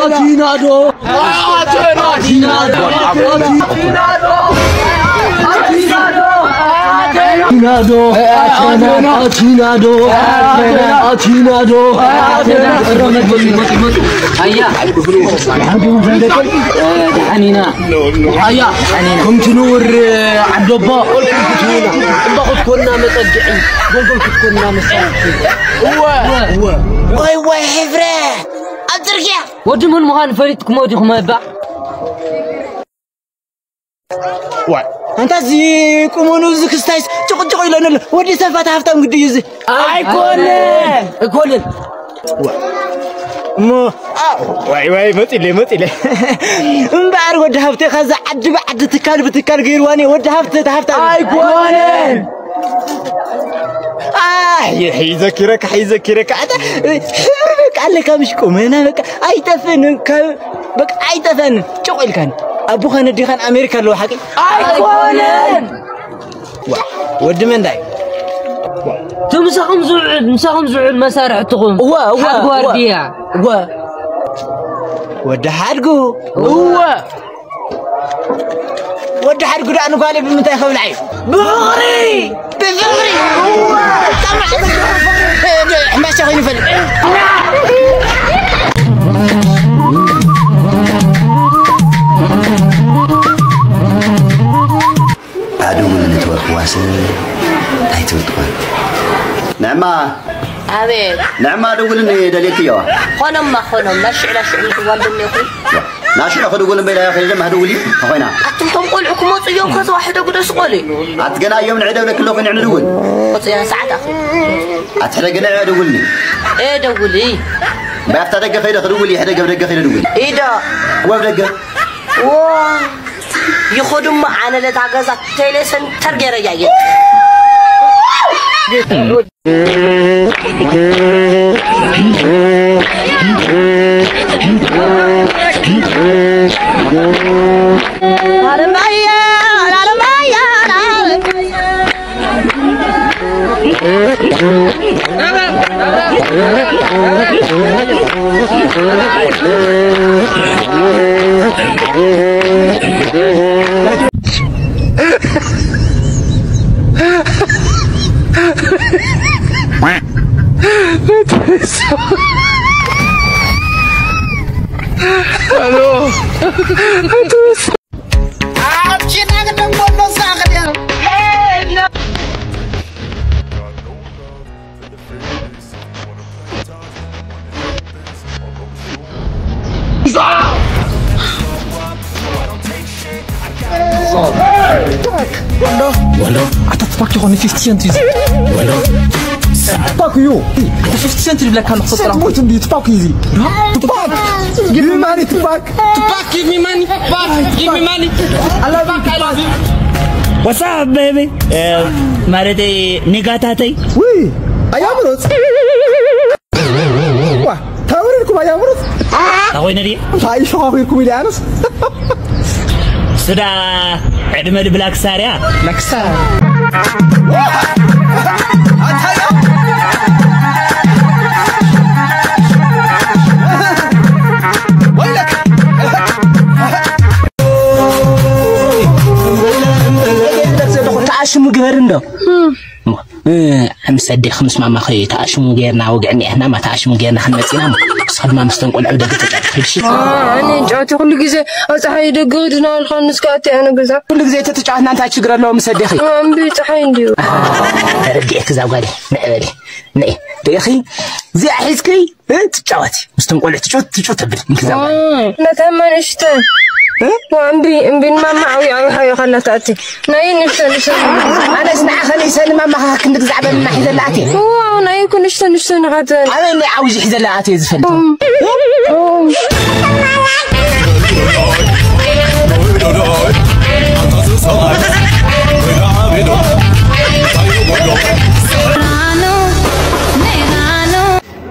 ኣቲናዶ! ኣቲናዶ! ኣቲናዶ! ኣቲናዶ! ኣቲናዶ! ኣቲናዶ! ኣቲናዶ! ኣቲናዶ! ኣያ፣ ደሓን ኢና። ኣያ፣ ከምቲ ንውር ዓደባ፣ እባ ክትኮና መጸግዒ፣ ጎልጎል ክትኮና መሳርሒ። እወ፣ እወ። ወይ፣ ወይ፣ ሕብረ፣ ኣብ ጽርግያ። ወዲ መን ምዃኑ ፈሊጥኩሞ ዲኹም እባ? ዋይ፣ ኣንታ እዚ ቁመኑ፣ እዚ ክስታይስ ጭቕጭቕ ኢሎን ኣሎ። ወዲ ሰፋት ሃብታም ግዲ እዩ እዚ። ኣይኮነን፣ ኣይኮነን። ዋይ። እሞ፣ ኣው፣ ዋይ፣ ዋይ፣ መጺለ፣ መጺለ። እምበኣር ወዲ ሃብቴ፣ ኸዛ ዓዲ ብዓዲ፣ ትካል ብትካል ገይርዋኒ። ወዲ ሃብቴ፣ እቲ ሃብታም። ኣይኮነን። ኣይ፣ ይዘኪረካ፣ ይዘኪረካ። ኣታ፣ ሕብሪ በቃ ኣለካ፣ ምሽ ቁመና በቃ ኣይጠፍእን፣ ካብ፣ በቃ ኣይጠፍእን። ጭቕ ኢልካን። ኣቦኻን ኣዴኻን ኣሜሪካ ኣለዉ፣ ሓቂ? ኣይኮነን። ዋ፣ ወዲ መንዳይ። እቲ ምሳኹም ዝውዕል፣ ምሳኹም ዝውዕል መሳርሕትኹም። እወ፣ እወ፣ ሓድጉ እወ። ዋርድያ። እወ። ወዲ ሓድጉ። እወ። ወዲ ሓድጉ ደኣ ንጓለይ ብምንታይ ከብልዓ እዩ? ብፍቕሪ! ብፍቕሪ! እወ። ጣዕሚ ሓድጉ ፍቕሪ! ሕምባሻ ኮይኑ ይፈልጥ። ኣዱ ምን ንትወርክ ዋስ እንታይ ትብል ትኾን? ንዕማ፣ ኣቤት። ንዕማ ደውልኒ ደልየኪ እዮ። ኾኖማ ኾኖም፣ ናሽዕ ናሽዕ ንሕዋን ደም ይኹን። ናሽዕ ክድውል እምበይ ኢላ ከይደ ማህደውሊ ተኾይና። ኣቱም ቶም ቆልዑ ክመጹ እዮም፣ ከዚ ዋሕደ ጉደስ ቆሊ። ኣት ገና እዮም ንዕደ ብለኪ ኣለኹ፣ ንዕ ንድውል። ቁጽያ ሰዓት ኣኺ። ኣት ሕደ ገና እዮ ደውልኒ። ኤ ደውሊ። ባፍታ ደገ ከይደ ክድውል፣ ሕደ ገብ ደገ ከይደ ድውል። ኢዳ። ወብ ደገ። ዋ፣ ይኸዱ እሞ ኣነ ለታ ገዛ ቴሌ ሰንተር ገይረ እያየ። ወንዶ፣ ኣታ ትፓክ ይኾን ፊፍቲ ሴንት እዩ። ወንዶ፣ ትፓክ እዩ። ኣታ ፊፍቲ ሴንት ይብለካ ኣሎ። ሴንት ቦይት እንዲ ትፓክ እዩ። ትፓክ። ጊቭ ሚ ማኒ ትፓክ። ትፓክ፣ ጊቭ ሚ ማኒ። ትፓክ፣ ጊቭ ሚ ማኒ። I love you ትፓክ። What's up, baby? ማለተይ ኒጋታተይ። ውይ፣ ኣያምሮት። ዋ፣ ታውሪድኩም ኣያምሮት። ታኾይነ ድየ? እንታይ ሸዋኺርኩም ኢለ ኣነስ። ስዳ ዕድመ ድብላ ክሳርያ። መክሳር። ተኣሽሙ ግበር እንዶ። እ፣ ምስ ኣዴኺ ምስ ማማኺ ተኣሽሙ ጌርና ወግዕና ኢሕና ማ ተኣሽሙ ጌርና ክንመጽእ ኢና። ንስኺ ድማ ምስ ተን ቆልዑ ደገ ተጫወቱ ኺድ እሺ። ኣነ ጨዋታ ኩሉ ግዜ ኣብ ጸሓይ ደገ ኺድ እናበልካ ንስካ ኣትያ ኣነ ገዛ። ኩሉ ግዜ ተተጫወትና እንታይ ችግር ኣለዎ ምስ ኣዴኺ? እምቢ ጸሓይ እንድዩ። ተረዲኤኪ እዛ ጓለይ፣ ንዕ በሊ፣ ንዒ፣ ርኢኺ፣ እዚኣ ሒዝኪ እ፣ ትጫወቲ። ምስቶም ቆልዑ ትጫወት፣ ትጫወት ተብል። እንክዛ ዋ፣ ነታ መንእሽተ። እ? ዋ፣ እምቢ፣ እምቢ፣ ንማማ ዓብዩ፣ ዓብዩ ሓዮ ካላ ትኣቲ። ናይ ንእሽተ፣ ንእሽተ። ኣነስ ንዓኸ ንእሽተ ንማማ ኸ ክንዲ ግዛዕ በልና ሒዘላ ኣትየ። ዋ፣ ናይ እኮ ንእሽተ፣ ንእሽተ ንኻት። ኣበይ ናይ ዓብዩ ሒዘላ ኣትየ ዝፈልጥ? እም። እም።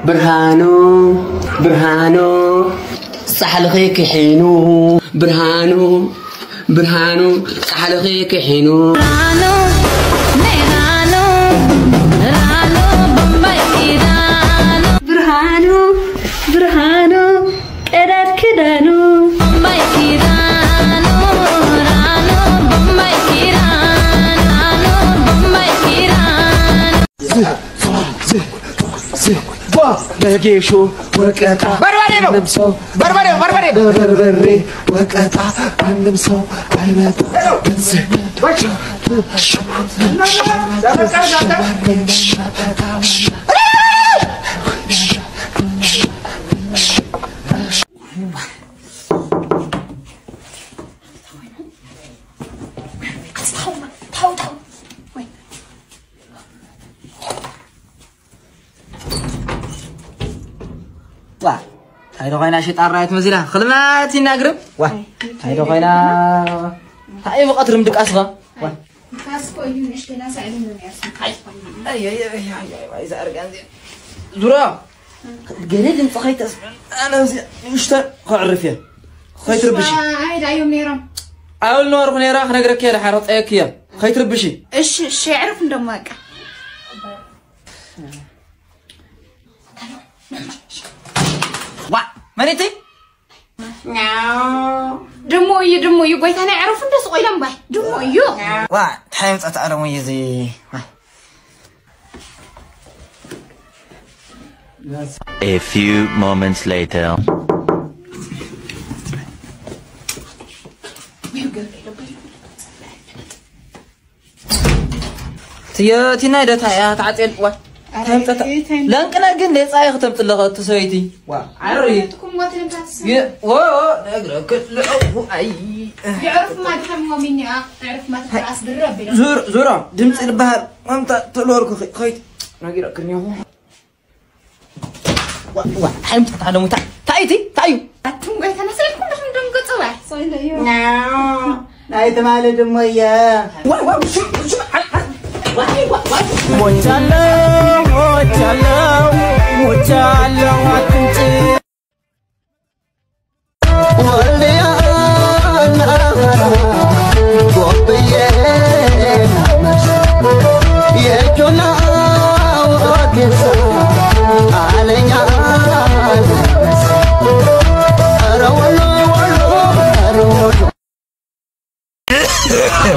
ብርሃኑ፣ ብርሃኑ፣ ጻሕልኺ ክሒኑ። ብርሃኑ፣ ብርሃኑ፣ ጻሕልኺ ክሒኑ። ብርሃኑ፣ ብርሃኑ፣ ብርሃኑ፣ ቀዳድ ክዳኑ። ነጌሾ ወቀጣ በርበሬ ነው። በርበሬ በርበሬ በርበሬ ወቀጣ አንድም ሰው አይመጣ። ዋ ታይዶ ኮይና ሽጣራ ትመዚላ ክልማት ይናግርም። ዋ ታይዶ ኮይና ታይ ብቐትርም ድቃስኻ። ዋ ካስኮ እዩ ንእሽተይ ናሳዕልን ነው ያስምካስኮ ዙራ ገለ ድምፂ ከይተስምዕ ኣነ ንእሽተ ከዕርፍ እየ። ከይትርብሺ ኣይዳዮም ነይሮም ኣብል ነበርኩ ነይራ ክነግረኪ እየ። ድሓር ጠየክ እየ። ከይትርብሺ እሺ እሺ ዕርፍ እንደማቀ ዋ መን እቲ ድሞ እዩ ድሞ እዩ ጎይታ ናይ ዕረፉ እንደ ስቆ ኢሎም ባይ ድሞ እዩ ዋ እንታይ ምፀት ኣለሙ እዩ እዚ A few moments later. ትየቲና ደታ እያ ተዓፅየን ዋ ለንቅነ ግን ሌፃ እየ ክተምፅለኸ እቲ ሰበይቲ ዓሪ የዕርፍ ማድከም ሞሚኒያ ዕርፍ ማድከም ኣስድረ ቢለ ዙሮ ድምፂ ዝበሃል ከምታ ተለወርኩ ከይት ነጊረክኒ ኣለሙ እንታይ እዩ እንታይ እዩ ኣቱም ጎይታ መሰልኩም ደኹም ደንገጹ ባ ናይ ትማሊ ድሞ እየ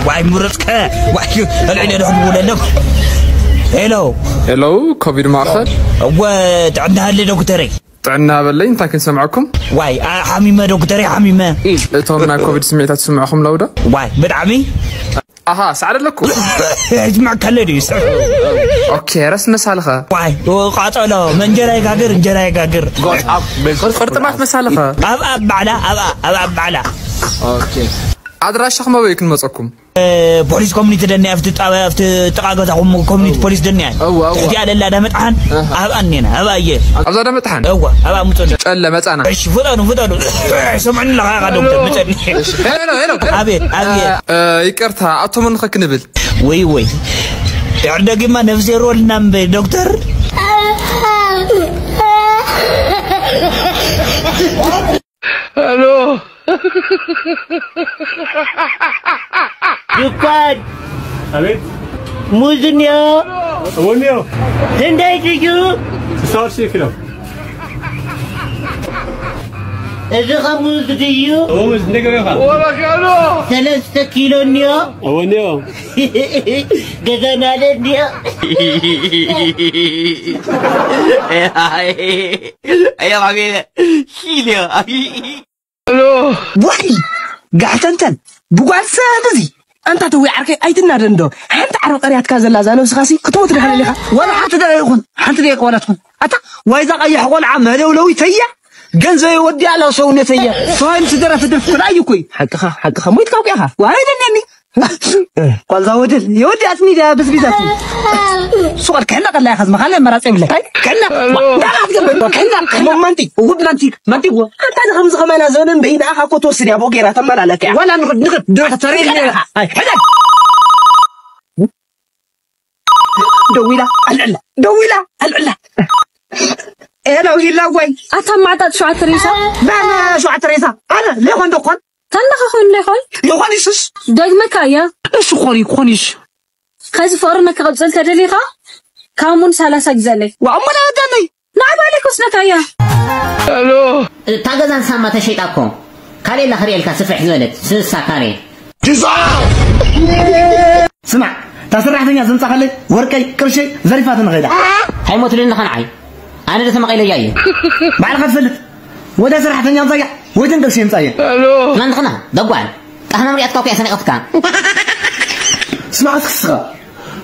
ዋይ ምረፅከ ዋይ ኣልዕለ ዶ ክምውለሎም ሄሎ ሄሎ ኮቪድ ማእኸል እወ ጥዕና ሃለ ዶክተረይ ጥዕና በለይ እንታይ ክንሰምዐኩም ዋይ ሓሚመ ዶክተረይ ሓሚመ እቶም ናይ ኮቪድ ስምዒታት ዝስምዕኹም ለውዶ ዋይ ብጣዕሚ ኣሃ ሳዕሪ ኣለኩ ሕጅማዕ ከለ ድዩ ኦኬ ረስ መሳልኸ ዋይ ቃጠሎ መንጀራ ይጋግር እንጀራ ይጋግር ቅርጥማት መሳልኸ ኣብ ኣብ ባዕላ ኣብ ኣብ ኣብ ባዕላ ኣድራሻ ክመበይ ክንመፀኩም ፖሊስ ኮሚኒቲ ደኒያ ኣብቲ ጣብያ ኣብቲ ጥቃ ገዛኹም ኮሚኒቲ ፖሊስ ደኒያ እዚኣ ደላ ዳመጥሓን ኣብኣ እኔና ኣብኣ እየ ኣብዛ ዳመጥሓን እዋ ኣብኣ ምፀኒ ጨለ መፃና እሺ ፍጠኑ ፍጠኑ ሰምዕኒ ኣለኻ ኢኻ ዶክተር ምፀኒ ኣቤት ኣቤት ይቅርታ ኣቶመ ንኸ ክንብል ወይ ወይ ድሕር ደጊማ ነፍሴ ሮልና እምበ ዶክተር ሄሎ ድኳን አቤት ሙዝ እኒኦ እወኒዮ ክንደይ ድዩ ስሳዎች ሺህ ኪሎ እዚ ኸ ሙዝ ድዩ እወ ሙዝ እንደ ገበያ ኻ ሰለስተ ኪሎ እኒኦ እወኒዮ ገዛናለ እኒኦ أيوة حبيبي شيل يا ዋይ ጋሕተንተን ብጓል ሰብ እዚ ኣንታ ተወይ ዓርከይ ኣይትናደን ዶ ሓንቲ ዓረብ ቀርያትካ ዘላ እዛ ነብስኻሲ ክትሞት ዶ ሓለሊኻ ዋላ ሓንቲ ደቂቕ ይኹን ሓንቲ ደቂቕ ዋላ ትኹን ኣታ ዋይ እዛ ቀያሕ ቆልዓ መለውለዊተያ ገንዘበይ ወዲኣ ኣላ ሰውነተያ ሰዋይን ስደራ ትደርፍ ክልኣዩ እኮ እዩ ሓቅኻ ሓቅኻ ሞይትካ ውቅያኻ ዋላ ይደልየኒ ቋልዛ ወደል የወዲኣትኒ ድያ ብዝቢዛትኒ ሱቐል ክሕና ቀላ ኢኻ ዝመኻለ መራፂ የብለካ ክሕና ዳላት ገበ ክሕና ክሕና ማንቲ ውብ ማንቲ ማንቲ ኣንታ ከምዚ ከማና ዘበነ እምበይ ንኣኻ እኮ ትወስድ እያ ብኡ ገይራ ተመላለክ እያ ዋላ ንኽድ ንኽድ ድረክ ተሪል ነይርኻ ኣይ ሕደግ ደዊላ ኣልዕላ ደዊላ ኣልዕላ ኤሎ ሂላ ጓይ ኣታ ማዕጣጥ ሸውዓተ ሬሳ መን ሸውዓተ ሬሳ ኣነ ሌኾን ደኾን ታንዳኻ ኾን ሌኾን ሌኾን ይሱስ ደግመካ እያ እሱ ኾን ይኮን ይሽ ከዚ ፍቕርና ክቕጽል ተደሊኻ ካሙን ሰላሳ ግዘለይ ዋእሞ ናወዳነይ ንዓይ ባዕለይ ኮስነታ እያ። እታ ገዛ ንሳማ ተሸይጣ እኮ። ካሌ ላ ክርእየልካ ስፍሕ ዝበለት ስሳ ካሬ። ስማዕ፣ እታ ሰራሕተኛ ዘምጻኻለይ ወርቀይ ቅርሸይ ዘሪፋትኒ ኸይዳ። ኣይሞትልን ኸንዓይ። ኣነ ዶ ተመቐይለያ እየ። ባዕልኻ ትፈልጥ። ወደ ሰራሕተኛ ምጻያ ወይትን ቅርሸይ ምጻያ። ትናንትኽና ደጓል ጣህና ምሪኣትካ እኮ እያ ሰኒቐትካ። ስማዕ እስኪ ስኻ።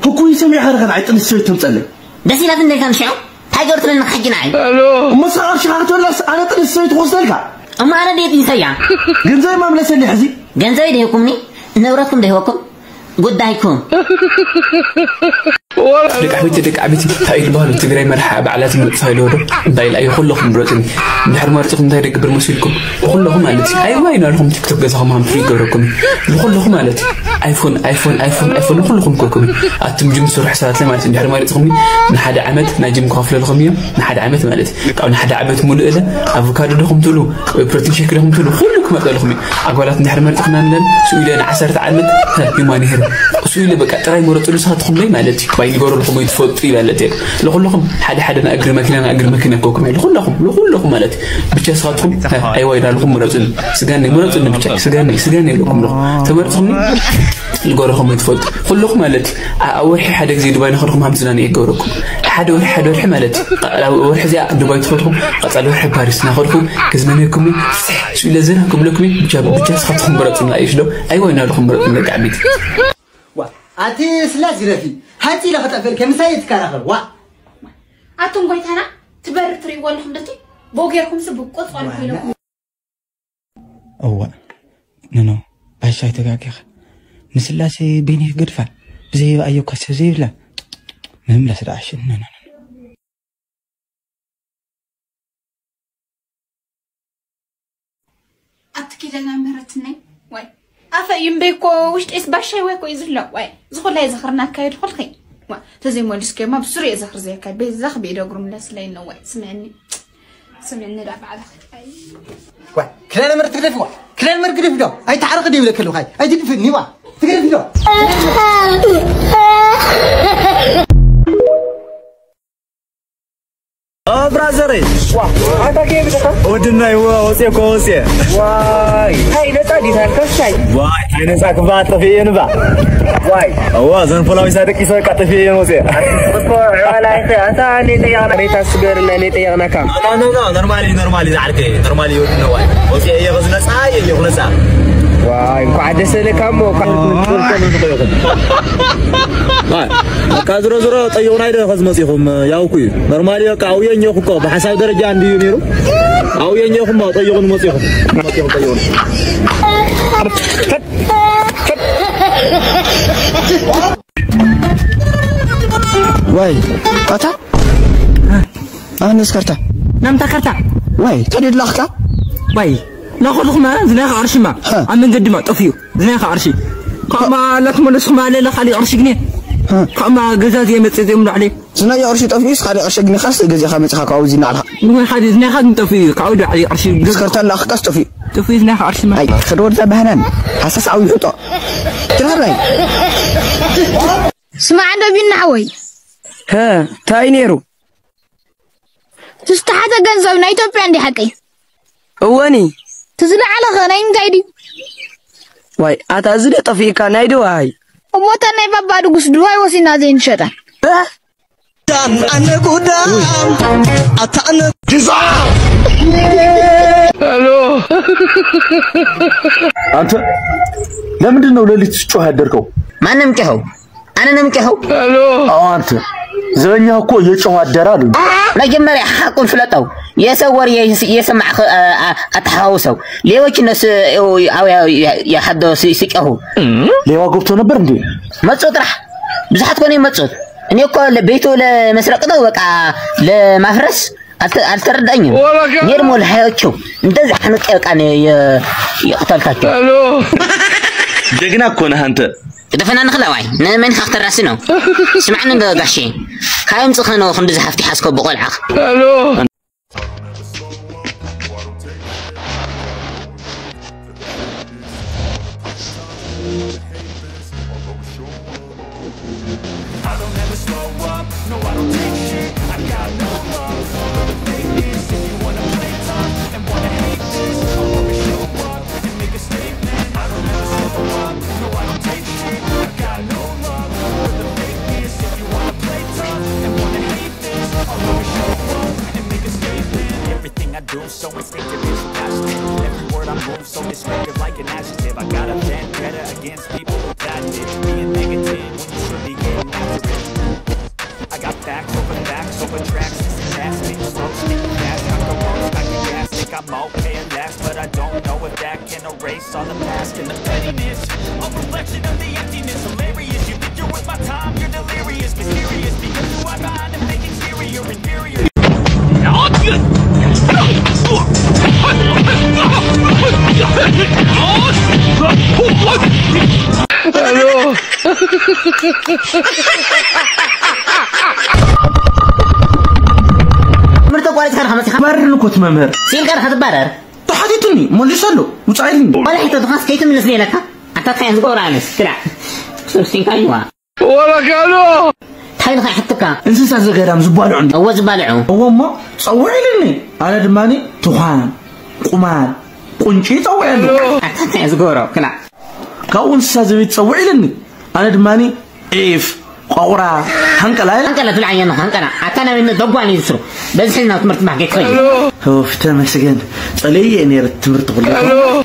ህኩይ ሰሚዕኻ ዶ ኸንዓይ ጥንሲ ሰበይቲ ተምጸለይ። ደስ ኢላትኒ ኢልካ ንሽዑ እንታይ ገይሩ ትብለኒ ሕጂ ንዓይ? እሞ ስኻ ቅርሽኻ ክትበላስ ኣነ ጥንሲ ሰበይቲ ክወስደልካ? እሞ ኣነ ድየ ጥንሰያ? ገንዘበይ ማምለሰኒ ሕዚ። ገንዘበይ ደሂብኩምኒ ንብረትኩም ደሂበኩም ጉዳይኩም። ደቂ ዓበይቲ ደቂ ዓበይቲ እንታይ እዩ ዝበሃሉ ትግራይ መርሓ በዓላት ይመፅእ ኢልዎ ዶ እንታይ ኢላ እዩ ኩለኹም ምረፁኒ። እንድሕር መሪፅኹም እንታይ ደግብር መሲልኩም ንኩለኹም ማለት እዩ። ኣይዋይ ናልኹም ቲክቶክ ገዛኹም ሃምፍሪ ይገብረኩም እዩ ንኩለኹም ማለት እዩ። ኣይፎን ኣይፎን ኣይፎን ኣይፎን ንኩልኹም ክህበኩም እዩ። ኣቱም ጅም ትሰርሑ ሰባት ላይ ማለት እዩ። እንድሕር መሪፅኹም ንሓደ ዓመት ናይ ጅም ክኸፍለልኹም እዮም። ንሓደ ዓመት ማለት እዩ። ካብ ንሓደ ዓመት ሙሉእ እለ ኣቮካዶ ዶ ከምትብሉ ወይ ፕሮቲን ሼክ ዶ ከምትብሉ ኩሉ ክመፀልኹም እዩ። ኣጓላት እንድሕር መሪፅኹም ናንለን ስኡ ኢለ ንዓሰርተ ዓመት ሂማን ይህር ስኡ ኢለ በቃ ጥራይ መረፅሉ ንስኻትኹም ላይ ማለት እዩ። ባይ ንገረልኹም ወይ ትፈልጡ ይበለት እየ ንኩለኹም ሓደ ሓደ ንእግሪ መኪና ንእግሪ መኪና ክህበኩም እየ ንኩለኹም ንኩለኹም ማለት እዩ። ብቻ ንስኻትኹም ኣይዋይ ናልኹም ምረፁኒ። ስጋኒ ምረፁኒ ብቻ ስጋኒ ስጋኒ ኣለኩም ኣለኹ ተመርፅኹም ንገረኹም ወይ ትፈልጡ ኩለኹም ማለት እዩ። ኣብ ወርሒ ሓደ ግዜ ዱባይ ንኸድኹም ሃምዝና ንየ ይገብረኩም ሓደ ወርሒ ሓደ ወርሒ ማለት እዩ። ኣብ ወርሒ እዚኣ ዱባይ ትኸድኹም ቀፃሊ ወርሒ ፓሪስ ናኸድኹም ክዝናነኩም ስሕ ኢለ ዘና ክብለኩም ብቻ ብቻ ንስኻትኹም ምረፁኒ ኣይሽ ዶ ኣይዋይ ናልኹም ምረፁኒ ደቂ ዓበይቲ። ዋ ኣቲ ስላስ ግደፊ። ሃፂ ኢለ ክጠፍእልከ ምሳይ ትከራኸር ዋ። ኣቱም ጎይታና ትበርር ትሪእዎ ኣለኹም ዶ እቲ ቦጌርኩምሲ ብቆፃል ኮይነኩም። እዋእ ኖኖ ባሻይ ተጋጊኻ ንስላሴ ቤኔ ክገድፋ ብዘይ ኣዮካ ሰብ ዘይብላ ምምለስ ደኣ ሽን ኖኖ። ኣቲ ኪዳነ ምህረትነይ ዋይ ኣፈ እዩ እምበይ እኮ ውሽጢስ ባሻይ ወይ እኮ እዩ ዝህሎ ዋይ ዝኹላ ይዘኽርና ኣካየድ ኹልኺ ዋ ተዘይመልስከማ ብስሩ እየ ዘኽር ዘየካ በዛ ክብኢ ደጉሩ ምለስለይ ነው ዋይ ስምዕኒ ስምዕኒ ዳ ባዕላ ክዳነ መር ትግደፍዋ ክዳነ መር ግደፍ ዶ ኣይተዓረኸ ዶ ይብለከ ኣለኹ ኣይትድፍኒ ዋ ትግደፍ ዶ ብራዘረይ ኣታ ከየብለካ ወድና ይዋ ወፅየ እኮ ወፅየ ዋይ ታይ ነፃ ዲታ ከሳይ ዋይ ነፃ ክበሃል ጠፊእ እየ ንባ ዋይ እዋ ዘን ፖላዊሳ ደቂሰ በቃ ጠፊእ እየ ወፅየ እኮ ዕባላ ይኸ ኣታ ነይ ጠየቕና ሬታ ስገርና ነይ ጠየቕናካ ኖ ኖ ኖ ኖርማሊ ኖርማሊ ዝዓርከ ኖርማሊ ይወድ ነዋይ ወፅየ እየ ክዝነፃ እየ እየ ክነፃ ዋይ እንኳዕ ደስ ኣለካ እሞ በቃ ዝሮ ዝሮ ጠይቑናይ ዶ ከዝመፂኹም ያውኩ እዩ ኖርማሊ በቃ ኣውየ እኛኹ እኮ ብሓሳብ ደረጃ እንድዩ ነይሩ ኣውየ እኛኹም ጠይቑን መፂኹም ዋይ ኣታ ኣነስ ከርታ ናምታ ከርታ ዋይ ተደድላኽካ ዋይ ናኸልኹም ዝናኻ ቅርሽማ ኣብ መንገድማ ጠፍዩ ዝናኻ ቅርሺ ካብማ ላትመለስኹም ኣለለ ካሊእ ቅርሺ ግኔ ካብማ ገዛ ዝየመፅእ ዚኦም ላዕለይ ዝናዮ ቅርሺ ጠፊኡስ ካልእ ቅርሺ ኣግኒኻስ ገዚእኻ መጺኻ ካብኡ እዚ እናዓልኻ። ንወይ ሓደ ዝናይኻ ግን ጠፊኡ እዩ ካብኡ ዶ ዓብዪ ቅርሺ ገዝ- ስከርታ እናኣኽካስ ጠፊኡ። ጠፊኡ ዝናይኻ ቅርሺ ማ- ኣይ፣ ኸደ ወድዛ ባህናን ሃሳስ ዓብዪ ሕጦ። ትራራይ። ስማዕ እንዶ ቢና ሓወይ። ሀ፣ ታይ ነይሩ? ትስተሓተ ገንዘብ ናይ ኢትዮጵያ እንዲ ሓቀይ። እወኒ እቲ ዝለዓለ ኸ ናይ ምንታይ ድዩ? ዋይ ኣታ እዚ ዶ ጠፊእካ ናይ ድዋይ እሞታ ናይ ባባ ድጉስ ድዋይ ወሲና ዘይንሸጣ ኣነ ጉዳም ኣታ ኣነ አንተ ለምንድን ነው ሌሊት ስትጮህ ያደርከው? ማንም ጮኸው? ኣነ ነምቄኸው ኣዎ አንተ ዘበኛ እኮ እየጮኸ አደረ አሉኝ። መጀመሪያ ሐቁን ፍለጠው። የሰው ወሬ እየሰማዕክ አትሐዋውሰው። ሌቦች እነሱ አው የሐዶ ሲጮኹ ሌባ ገብቶ ነበር እንዴ? መጹ ጥራሕ ብዙሓት ኮነ ይመጹት። እኔ እኮ ቤቱ ለመስረቅ ነው በቃ ለማፍረስ አልተረዳኝም። እኔ ደግሞ ለሀያቸው እንደዚህ አነቀ በቃ የቅተልካቸው። ጀግና እኮ ነህ አንተ። ክደፈና ንኽላ ዋይ ንመን ኢኻ ክተራሲ ነው? ስምዕኒ እንዶ ጋሼ፣ ካበይ ኣምጺእኻ ነው ክንድዚ ሃፍቲ ሓዝኮ ብቖልዓኽ? So instinctive, it's passionate. Every word I move so descriptive, like an adjective. I got a vendetta against people who patent it. Being negative when you should be getting after it. I got facts over facts over tracks. This is fast speech, slow speak, fast. I go on, I can gas. Think I'm okay at last, but I don't know if that can erase all the past and the pettiness. A reflection of the emptiness, hilarious. You think you're worth my time, you're delirious, mysterious. Because you are behind a fake exterior, inferior. ትምህርቲ ኣቋሪጽካ ዲኻ መጺኻ? ባርር እኮ እቲ መምህር። ስኢልካ ዲኻ ትባረር? ተሓቲቱኒ፣ መሊሰሉ፣ ውጻእ ኢሉኒ። ዋላ ሕቶ ድኻስ ከይትምልስ ዶ ኢለካ? ኣታ እንታይ እየን ዝገብራ ኣነስ? ክላእ። ሰብ ስኢንካ እዩዋ። ወላ ካሎ። እንታይ ኢልካ ይሓትካ? እንስሳ ዘገዳም ዝባልዑ እንዲ። እወ ዝባልዑ። እወ እሞ ጸውዕ ኢሉኒ። ኣነ ድማ ትዃን፣ ቁማል፣ ቁንጪ ጸውዕ ኢሉኒ። ኣታ እንታይ እየን ዝገብራ? ክላእ። ካብኡ እንስሳ ዘቤት ጸውዕ ኢሉኒ። ኣነ ድማ ዒፍ፣ ቆቑራ፣ ሃንቀላ ኢለ። ሃንቀላ ትብልዓዮ ኣለኻ፣ ሃንቀላ። ኣታ ናበይ ደጓል እዩ ዝስሩ። በዚ ሕዚ ናብ ትምህርቲ ባህ ከይትኸይድ። ኡፍ፣ ተመስገን። ጸለየ እየ ነይረ ትምህርቲ ኩሉ።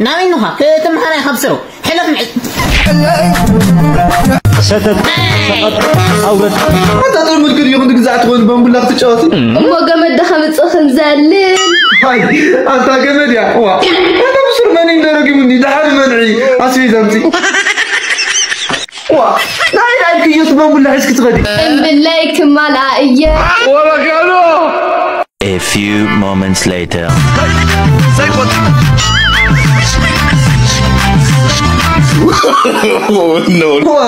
ናበይ እንኻ? ክትምሃር ኢኻ ብስሩ። ሕለፍ ንዒ። ሰተት ሰቐጥ ኣውረድ። ኣታ ጥርሙዝ ግን ይኹን ግዛዕ ትኾን ባምቡላ ክትጫወት። እሞ ገመድ ዶ ከምጽእ ክንዘልል? ኣይ ኣታ ገመድ እያ። ዋ ኣታ ብስሩ መን እንደረጊሙኒ ደሓር መንዒ ኣስቤዛ ኣምጺእ። ዋ ናይ ላይክ እዩ ትባምቡላ ሒዝኪ ትኸዲ። እምብለይ ክማልኣ እየ። ወላ ካሎ። A few moments later. ዋ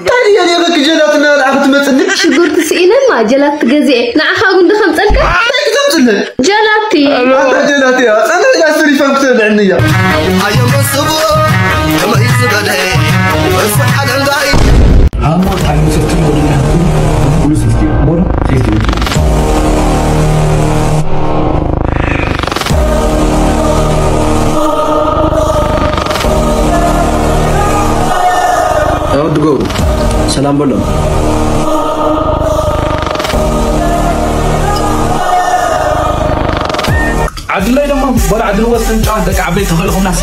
ታዲያ ኔበኪ ጀላትና ልኣ ክትመጽኒ ሽጉርቲ ስኢነማ ጀላቲ ገዚኤ ንዓኻ እውን ዶ ከምጸልካ? እንታይ ክተምጽለይ? ጀላቲ። ኣታ ጀላቲ እያ ጸንሕ ኢላ ስሪፋም ክተብልዕኒ እያ። ኣየመስቡ ከመይ ዝበለ በስሓ ደንጋይ Ammo time is still holding on. Police is still more safety. ኣወዲ ገብሩ ሰላም በሎም። ዓድለይ ደሞ በሉ ዓድል ወስን ጨዋ ደቂ ዓበይቲ ተኽእልኹምናስ።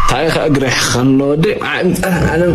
እንታይ ከ እግሪ ሕኸኖ ወዲ ዓለም።